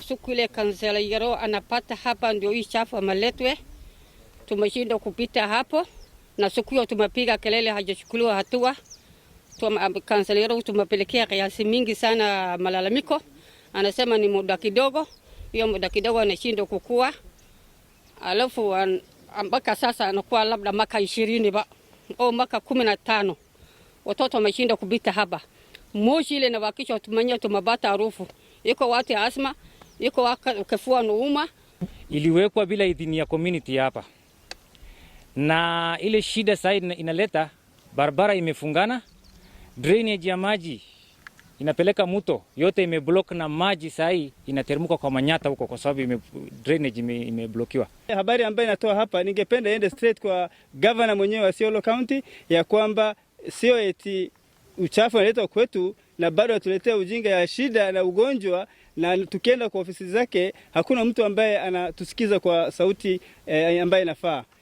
Siku ile councillor Yero anapata hapa, ndio hii chafu ameletwe, tumeshinda kupita hapo, na siku hiyo tumepiga kelele, hajachukuliwa hatua. Councillor Yero tumepelekea kiasi mingi sana malalamiko, anasema ni muda kidogo, hiyo muda kidogo anashindwa kukua, alafu mpaka sasa anakuwa labda mwaka 20 ba au mwaka 15, watoto wameshinda kupita hapa. Moshi ile inawakisha tumenya tumepata harufu, iko watu ya asma, iko kifua nuuma. Iliwekwa bila idhini ya community hapa, na ile shida sasa inaleta barabara imefungana, drainage ya maji inapeleka mto yote imeblock na maji saa hii inateremka kwa Manyata huko kwa sababu drainage imeblokiwa. Habari ambayo inatoa hapa, ningependa iende straight kwa governor mwenyewe wa Isiolo County ya kwamba sio eti uchafu unaletwa kwetu na bado atuletea ujinga ya shida na ugonjwa, na tukienda kwa ofisi zake hakuna mtu ambaye anatusikiza kwa sauti ambaye inafaa.